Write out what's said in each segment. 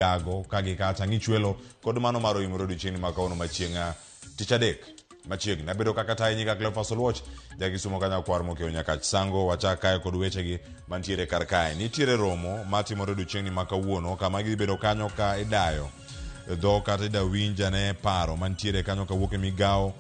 Gago ka gi kacha ng'ichwelo kod mano mar oimore odiochieng'ni ma kawuono machieng' tich adek machiegni. Abedo kaka tayi nyinga Cleophas Oluoch, jakisumo ka nyakwar mokewo Nyakach Sango. Wachak kae kod wechegi mantiere kar kae. Nitiere romo matimore odiochieng'ni ma kawuono kama gidhi bedo kanyo ka idayo dho kata ida winj ane paro mantiere kanyo kawuok e migawo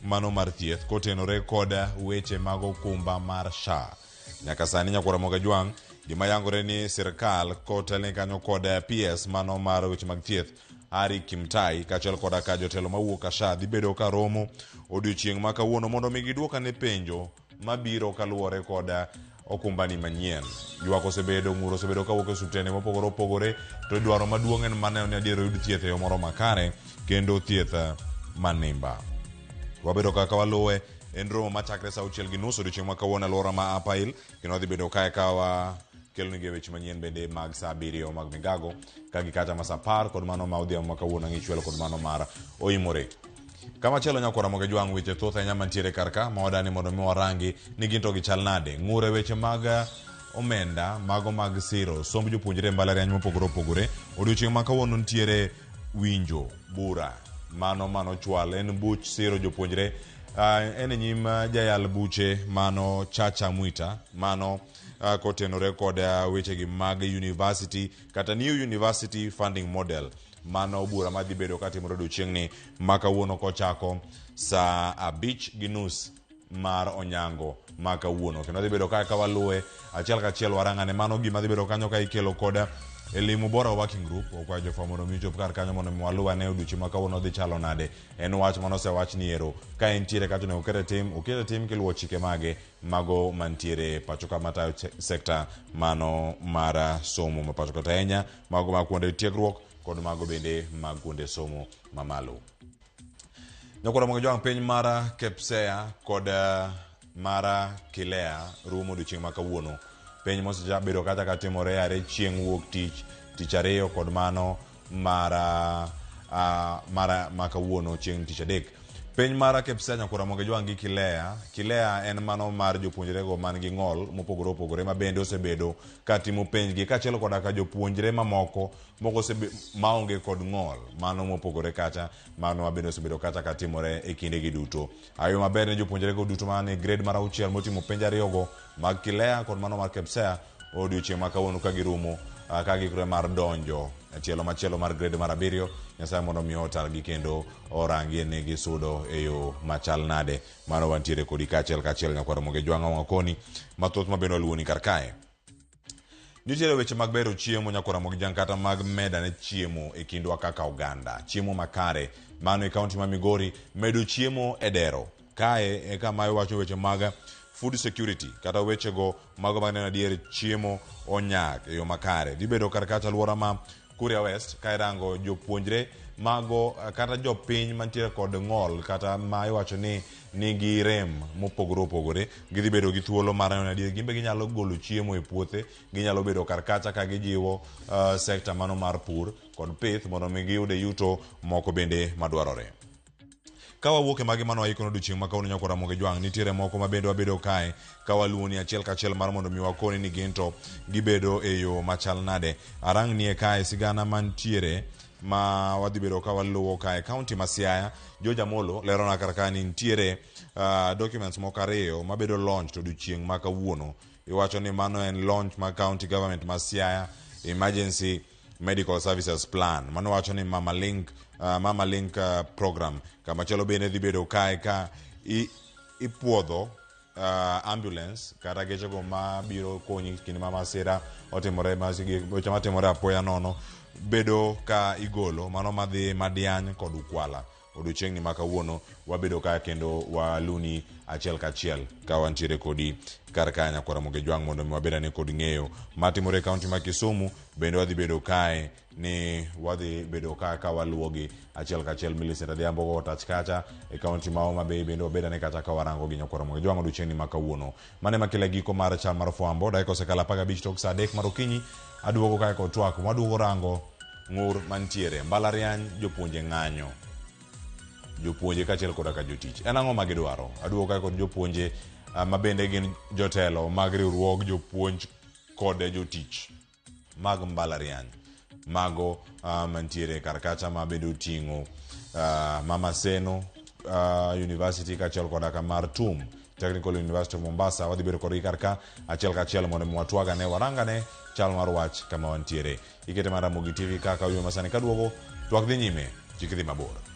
mano mar thieth kotenore kod weche mag okumba mar SHA. Nyaka sani nyakwar Ramogi Ajwang', gima yangore ni sirkal kotelne kanyo kod PS mano mar weche mag thieth Harry Kimtai kaachiel koda ka jotelo mawuok ka SHA dhi bedo ka romo odiochieng' ma kawuono mondo mi giduok ane penjo mabiro kaluwore kod okumbani manyien. Ywak osebedo, ng'ur osebedo kawuok e osiptende mopogore opogore to dwaro maduong' en mana ni adier oyud thieth e yo moro makare kendo thieth manimba. Wabedo kaka waluwe en romo machakre saa auchiel gi nus odiochieng' ma kawuono e alwora ma Upper Hill kendo wadhi bedo kae ka wakelonigi weche manyien bende mag saa abiriyo mag migago ka gi kata ma saa apar kod mano ma odhiambo ma kawuono ang'ichwelo kod mano mar oimore. Kamachielo nyakwar Ramogi Jwang' weche thoth ahinya mantiere kar ka ma wadani mondo mi warangi ni gin to gichal nade. Ng'ur e weche mag omenda mago mag siro somb jopuonjre e mbalariany mopogore opogore. Odiochieng' ma kawuono nitiere winjo bura mano manochwal en buch siro jopuonjre en e nyim jayal buche mano Chacha Mwita mano kotenore kod wechegi mag university kata new university funding model mano bura madhi bedo katimore odiochieng'ni ma kawuono kochako saa 5:30 mar onyango ma kawuono kendo dhi bedo ka ka waluwe achiel kachiel warang'ane mano gima dhi bedo kanyo ka ikelo kod Elimu Bora Working Group okwayo jofwambo mondo mi ochop kar kanyo mondo mi waluw ane odiochieng' ma kawuono dhi chalo nade en wach mane osewach ni ero ka entiere kacha onego okete tim okete tim kiluwo chike mage mago mantiere pacho ka matayo sekta mano mar somo ma pacho kata ahinya mago mag kuonde tiegruok kod mago bende mag kuonde somo mamalo. Nyakwar Ramogi Jwang' piny mar Kepsea kod mar Kilea rumo odiochieng' ma kawuono. Piny mosebedo kacha ka timore are chieng' wuok tich, tich ariyo kod mano mar mar ma kawuono chieng' tich adek. Piny mar Kepsea Nyakwar Ramogi Jwang' gi Kilea. Kilea en mano mar jopuonjrego man gi ng'ol mopogore opogore ma bende osebedo ka timo penjgi kaachiel koda ka jopuonjre mamoko moko maonge kod ng'ol mano mopogore kacha mano mabende osebedo kacha ka timore e kindegi duto. Ayo maber ne jopuonjrego duto man e grade mar auchiel motimo penj ariyogo mag Kilea kod mano mar Kepsea odiochieng' ma kawuono ka girumo ka giikore mar donjo e tielo machielo mar grade mar abiriyo. Nyasaye mondo omi otalgi kendo orangie ni gisudo e yo machal nade. Mano wantiere kodi kaachiel kaachiel nyakwar Ramogi Jwang' Wang'a koni mathoth mabende waluwoni kar kae. Nitiere weche mag bero chiemo nyakwar Ramogi Jwang' kata mag meda ne chiemo e kindwa kaka oganda. Chiemo makare mano e kaunti ma Migori medo chiemo e dero. Kae e kama iwacho weche mag food security kata wechego mago mag neno adier chiemo onyak e yo makare. Dhi bedo kar kacha alwora ma Kuria West ka irango jopuonjre mago kata jopiny mantiere kod ng'ol kata ma iwacho ni nigi rem mopogore opogore gidhi bedo gi thuolo mar neno adier gin be ginyalo golo chiemo e puothe ginyalo bedo kar kacha ka gijiwo sekta mano mar pur kod pith mondo mi giyude yuto moko bende madwarore. Ka wawuok e magi mano waikono odiochieng' ma kawuono nyakwar Ramogi Jwang', nitiere moko ma bende wabedo kae ka waluwoni achiel kachiel mar mondo mi wakoni ni gin to gibedo e yo machal nade. Arang'nie kae sigana mantiere ma wadhi bedo ka waluwo kae. Kaunti ma Siaya, George Amolo lerona kar kae ni nitiere documents moko ariyo mabedo launched odiochieng' ma kawuono. Iwacho ni mano en launch ma county government ma Siaya Emergency Medical Services Plan. Mano wacho ni Mama Link, Mama Link program. Kamachielo bende dhi bedo kae ka ipuodho ambulance kata gechego ma biro konyi kinde ma masira otimore, weche matimore apoya nono bedo ka igolo mano madhi Madiany kod Ukwala. Odiochieng'ni ma kawuono wabedo ka kendo waluni achiel kachiel ka wantiere kodi kar kae nyakwar Ramogi Jwang' mondo mi wabed ane kod ng'eyo matimore e kaunti ma Kisumu. Bende wadhi bedo kae ni wadhi bedo ka ka waluwogi achiel kachiel. Millicent Adhiambo go tach kacha e kaunti ma Homa Bay bende wabed ane kacha ka warango gi nyakwar Ramogi Jwang' odiochieng'ni ma kawuono. Mano ema kelo giko mar chal mar fwambo. Dakika osekalo 15 tok saa 3 mar okinyi. Aduogo kae kod twak mwaduogo rango ng'ur mantiere mbalariany jopuonje ng'anyo. Jopuonje kaachiel koda ka jotich. En ang'o ma gidwaro? Aduogo kae kod jopuonje ma bende gin jotelo mag riwruog jopuonj kod jotich mag mbalariany. mago mantiere kar kacha ma bende oting'o Mama Seno University kaachiel koda ka mar TUM Technical University of Mombasa. Wadhi bedo kodgi kar ka achiel kachiel mondo mi watwagane warangane chal mar wach kama wantiere. Ikete mar Ramogi TV kaka oywe masani kaduogo twak dhi nyime kik idhi mabor.